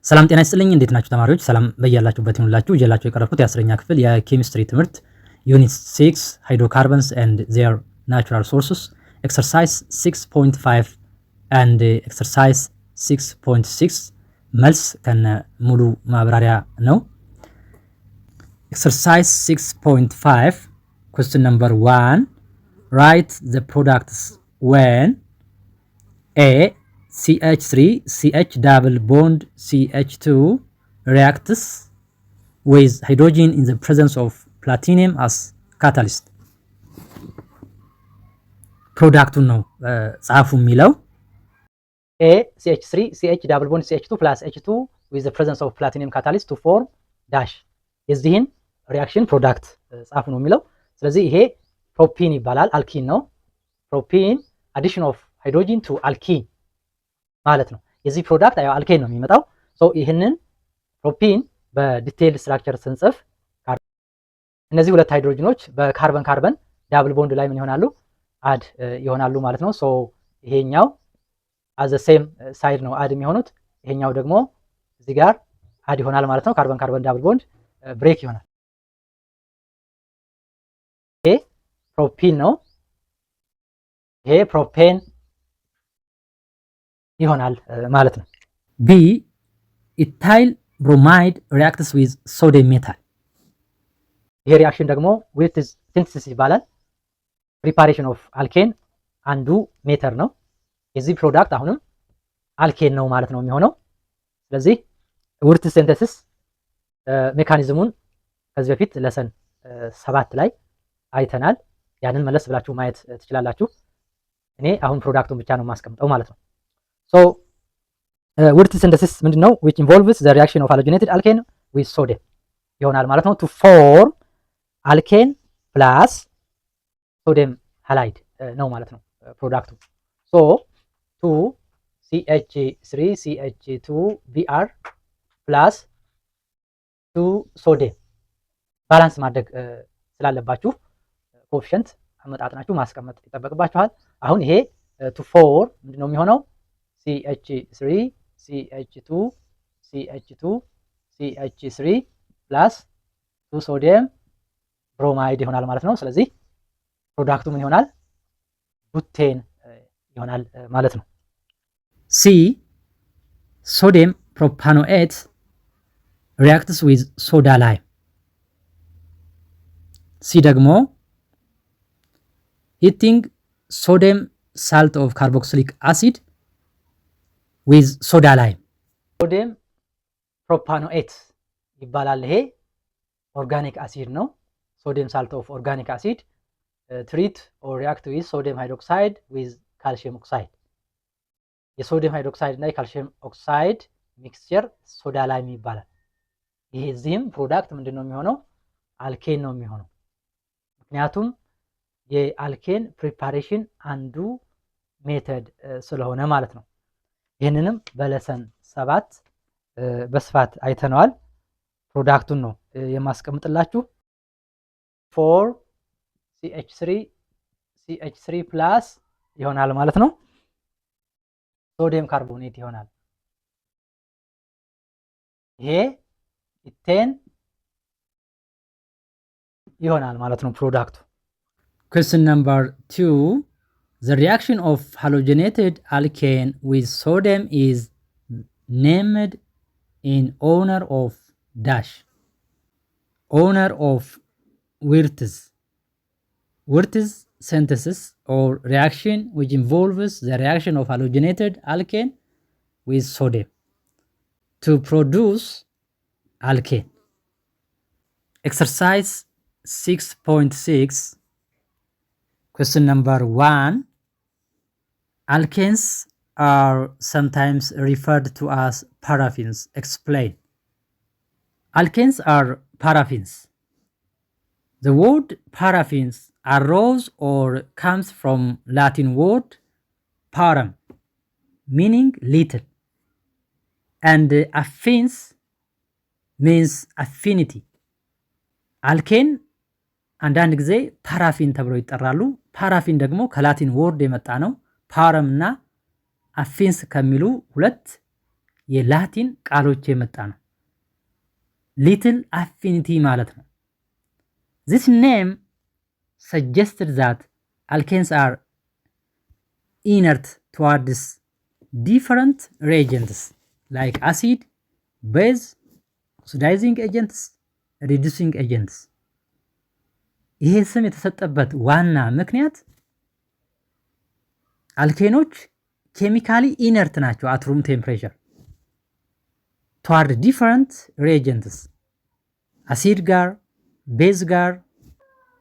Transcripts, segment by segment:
ሰላም ጤና ይስጥልኝ። እንዴት ናችሁ ተማሪዎች? ሰላም በያላችሁበት ይሁንላችሁ። ይዤላችሁ የቀረብኩት የ10ኛ ክፍል የኬሚስትሪ ትምህርት unit 6 hydrocarbons and their natural sources, exercise 6.5 and exercise 6.6 መልስ ከነ ሙሉ ማብራሪያ ነው። Exercise 6.5, question number 1: write the products when A CH3 CH double bond CH2 reacts with hydrogen in the presence of platinum as catalyst. Product ኡን ነው ጻፉ የሚለው። A CH3 CH double bond CH2 plus H2 with the presence of platinum catalyst to form dash. የዚህን reaction product ጻፉ ነው የሚለው። ስለዚህ ይሄ propene ይባላል፣ alkene ነው። Propene, addition of hydrogen to alkene ማለት ነው። የዚህ product ያው alkane ነው የሚመጣው። So ይህንን propene በ detail structure ስንጽፍ እነዚህ ሁለት ሃይድሮጅኖች በ carbon carbon double bond ላይ ምን ይሆናሉ? Add ይሆናሉ ማለት ነው። So ይሄኛው at the same side ነው add የሚሆኑት። ይሄኛው ደግሞ እዚህ ጋር add ይሆናል ማለት ነው። Carbon carbon double bond break ይሆናል። ይሄ propene ነው። ይሄ propane ይሆናል ማለት ነው። B, ethyl bromide reacts with sodium metal. ይሄ reaction ደግሞ Wurtz synthesis ይባላል። Preparation of alkane አንዱ method ነው። የዚህ product አሁንም alkane ነው ማለት ነው የሚሆነው። ስለዚህ Wurtz synthesis mechanism ኡን ከዚህ በፊት lesson 7 ላይ አይተናል። ያንን መለስ ብላችሁ ማየት ትችላላችሁ። እኔ አሁን product ኡን ብቻ ነው የማስቀምጠው ማለት ነው። So Wurtz synthesis ምንድን ነው? Which involves the reaction of halogenated alkane with sodium ይሆናል ማለት ነው to form alkane plus sodium halide ነው ማለት ነው product ኡ። So two CH3 CH2 Br plus two sodium. Balance ማድረግ ስላለባችሁ coefficient አመጣጥናችሁ ማስቀመጥ ይጠበቅባችኋል። አሁን ይሄ to form ምንድን ነው የሚሆነው? CH3 CH2 CH2 CH3 plus two sodium bromide ይሆናል ማለት ነው። ስለዚህ product ኡ ምን ይሆናል? Butane ይሆናል ማለት ነው። C, sodium propanoate reacts with soda lime. C ደግሞ heating sodium salt of carboxylic acid with soda lime. Sodium propanoate ይባላል። ይሄ organic acid ነው። Sodium salt of organic acid treat or react with sodium hydroxide with calcium oxide. የ sodium hydroxide እና የ calcium oxide mixture soda lime ይባላል። ይሄ እዚህም product ምንድን ነው የሚሆነው? Alkane ነው የሚሆነው። ምክንያቱም የ alkane preparation አንዱ method ስለሆነ ማለት ነው። ይህንንም በ lesson 7 በስፋት አይተነዋል። Product ኡን ነው የማስቀምጥላችሁ። Four CH3 CH3 plus ይሆናል ማለት ነው። Sodium carbonate ይሆናል። ይሄ ethane ይሆናል ማለት ነው product ኡ። Question number 2: the reaction of halogenated alkane with sodium is named in honor of dash, honor of Wurtz. Wurtz synthesis or reaction, which involves the reaction of halogenated alkane with sodium to produce alkane. Exercise 6.6, question number 1: alkanes are sometimes referred to as paraffins. Explain. Alkanes are paraffins. The word paraffins arose or comes from Latin word parum, meaning little, and affins means affinity. Alkane አንዳንድ ጊዜ paraffin ተብለው ይጠራሉ። Paraffin ደግሞ ከ Latin word የመጣ ነው። Parum እና affins ከሚሉ ሁለት የላቲን ቃሎች የመጣ ነው። Little affinity ማለት ነው። This name suggested that alkanes are inert towards different reagents like acid, base, oxidizing agents, reducing agents። ይሄ ስም የተሰጠበት ዋና ምክንያት alkane ኖች chemically inert ናቸው at room temperature toward different reagents፣ acid ጋር፣ base ጋር፣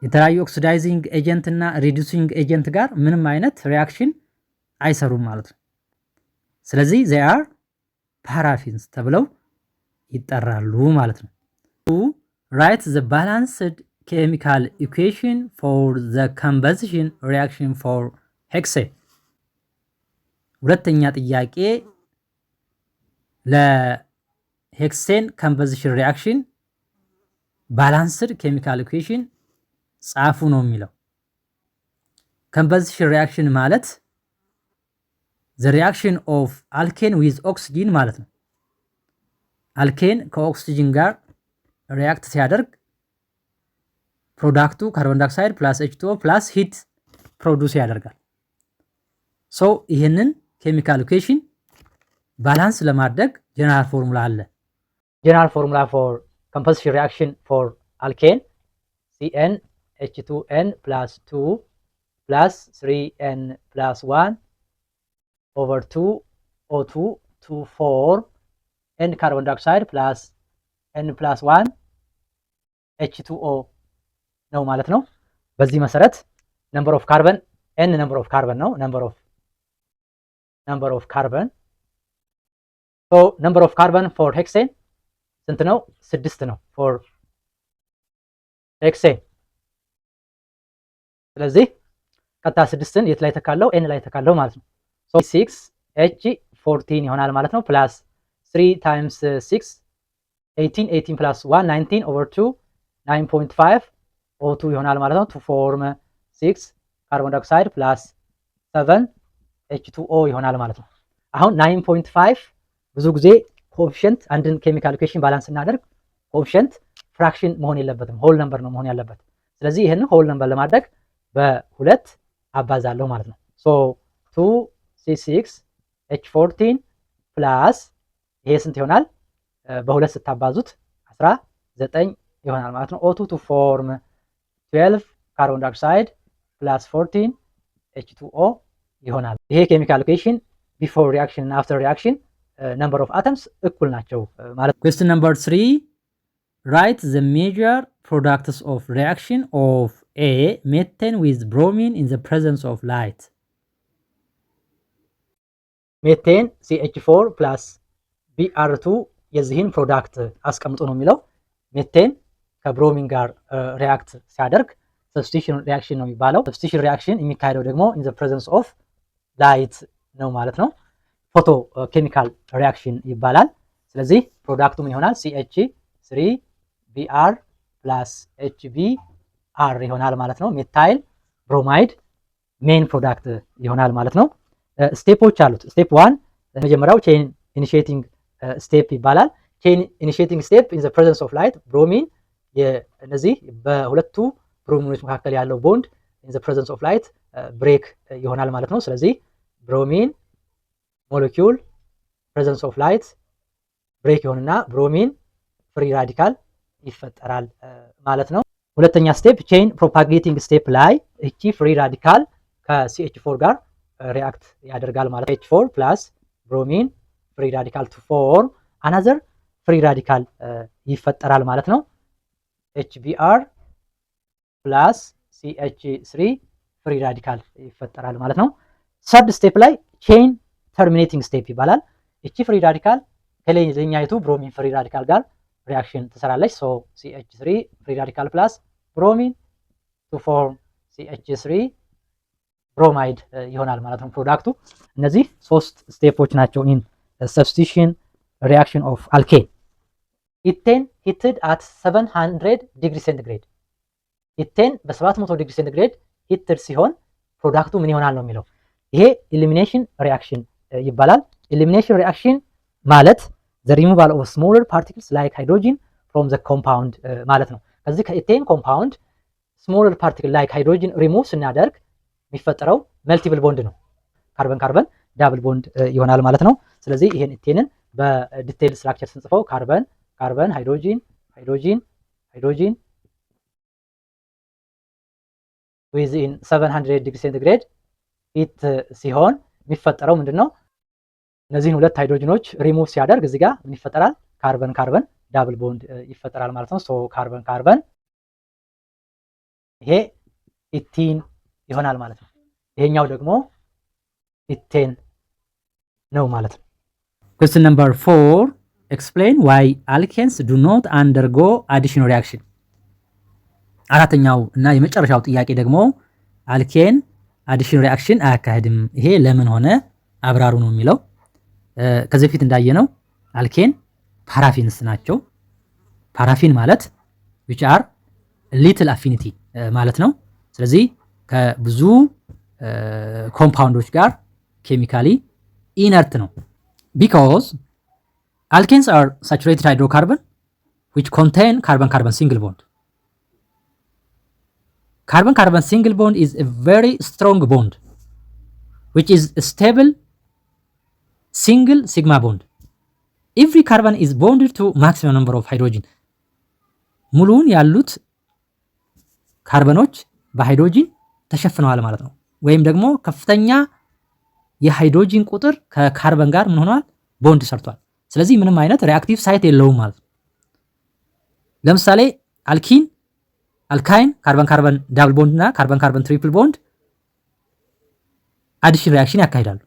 የተለያዩ oxidizing agent እና reducing agent ጋር ምንም አይነት reaction አይሰሩም ማለት ነው። ስለዚህ they are paraffins ተብለው ይጠራሉ ማለት ነው። Write the balanced chemical equation for the combustion reaction for hexane። ሁለተኛ ጥያቄ ለ hexane combustion reaction balanced chemical equation ጻፉ ነው የሚለው። Combustion reaction ማለት the reaction of alkane with oxygen ማለት ነው። Alkane ከ oxygen ጋር react ሲያደርግ product ኡ carbon dioxide plus H2O plus heat produce ያደርጋል። So ይህንን chemical equation balance ለማድረግ general formula አለ። General formula for combustion reaction for alkane Cn H 2 n plus 2 plus 3 n plus 1 over 2 O2 to form n carbon dioxide plus n plus 1 H2O ነው ማለት ነው። በዚህ መሰረት number of carbon n number of carbon ነው። Number of carbon, so number of carbon for hexane ስንት ነው? ስድስት ነው for hexane። ስለዚህ ቀጥታ ስድስትን የት ላይ ተካለው? N ላይ ተካለው ማለት ነው። So 6 H 14 ይሆናል ማለት ነው። Plus 3 times 6, 18, 18 plus 1, 19 over 2, 9.5 O2 ይሆናል ማለት ነው። To form 6 carbon dioxide plus 7 H2O ይሆናል ማለት ነው። አሁን 9.5 ብዙ ጊዜ coefficient አንድን chemical equation balance ስናደርግ coefficient fraction መሆን የለበትም፣ whole number ነው መሆን ያለበት። ስለዚህ ይህንን whole number ለማድረግ በሁለት አባዛለሁ ማለት ነው። So 2 C 6 H 14 plus ይሄ ስንት ይሆናል? በሁለት ስታባዙት 19 ይሆናል ማለት ነው። O2 to form 12 carbon dioxide plus 14 H2O ይሆናል። ይሄ chemical equation before reaction እና after reaction number of atoms እኩል ናቸው ማለት። Question number 3: write the major products of reaction of A methane with bromine in the presence of light። Methane CH4 plus Br2 የዚህን product አስቀምጡ ነው የሚለው። Methane ከ bromine ጋር react ሲያደርግ substitution reaction ነው የሚባለው። Substitution reaction የሚካሄደው ደግሞ in the presence of light ነው ማለት ነው። Photochemical reaction ይባላል። ስለዚህ product ኡ ምን ይሆናል? CH3 Br plus HBr ይሆናል ማለት ነው። Methyl bromide main product ይሆናል ማለት ነው። Step ኦች አሉት። Step one መጀመሪያው chain initiating step ይባላል። Chain initiating step in the presence of light bromine፣ እነዚህ በሁለቱ bromine ኖች መካከል ያለው bond in the presence of light break ይሆናል ማለት ነው። ስለዚህ bromine molecule presence of light break ይሆንና bromine free radical ይፈጠራል ማለት ነው። ሁለተኛ step chain propagating step ላይ እቺ free radical ከ CH4 ጋር react ያደርጋል ማለት H4 plus bromine free radical to form another free radical ይፈጠራል ማለት ነው። HBr plus CH3 free radical ይፈጠራል ማለት ነው። Third step ላይ chain terminating step ይባላል። እቺ free radical ከሌላኛይቱ bromine free radical ጋር reaction ትሰራለች። So CH3 free radical plus bromine to form CH3 bromide ይሆናል ማለት ነው product ኡ። እነዚህ ሶስት step ኦች ናቸው in substitution reaction of alkane። Ethane heated at 700 degree centigrade፣ ethane በ700 degree centigrade heated ሲሆን product ኡ ምን ይሆናል ነው የሚለው። ይሄ elimination reaction ይባላል። Elimination reaction ማለት ዘ ሪሙቫል ኦፍ ስሞለር ፓርቲክልስ ላይክ ሃይድሮጂን ፍሮም ዘ ኮምፓውንድ ማለት ነው። ከዚህ ከ ethane compound ስሞለር ፓርቲክል ላይክ ሃይድሮጂን ሪሙቭ ስናደርግ የሚፈጠረው multiple bond ነው። Carbon carbon double bond ይሆናል ማለት ነው። ስለዚህ ይሄን ethane ን በ detail structure ስንጽፈው carbon carbon hydrogen hydrogen hydrogen within 700 degree centigrade heat ሲሆን የሚፈጠረው ምንድን ነው? እነዚህን ሁለት ሃይድሮጂኖች ሪሙቭ ሲያደርግ እዚህ ጋር ምን ይፈጠራል? Carbon carbon double bond ይፈጠራል ማለት ነው። So carbon carbon ይሄ ethene ይሆናል ማለት ነው። ይሄኛው ደግሞ ethane ነው ማለት ነው። Question number 4: explain why alkanes do not undergo addition reaction። አራተኛው እና የመጨረሻው ጥያቄ ደግሞ alkane addition reaction አያካሂድም፣ ይሄ ለምን ሆነ አብራሩ ነው የሚለው። ከዚህ በፊት እንዳየነው alkane paraffins ናቸው። Paraffin ማለት which are little affinity ማለት ነው። ስለዚህ ከብዙ compound ኦች ጋር chemically inert ነው። Because alkanes are saturated hydrocarbon which contain carbon carbon single bond. Carbon carbon single bond is a very strong bond which is stable single sigma bond. Every carbon is bonded to maximum number of hydrogen. ሙሉውን ያሉት carbon ኖች በ hydrogen ተሸፍነዋል ማለት ነው። ወይም ደግሞ ከፍተኛ የሃይድሮጂን ቁጥር ከካርበን ጋር ምን ሆኗል? ቦንድ ሰርቷል። ስለዚህ ምንም አይነት reactive site የለውም ማለት ነው። ለምሳሌ alkene፣ alkyne carbon carbon double bond እና carbon carbon triple bond addition reaction ያካሂዳሉ።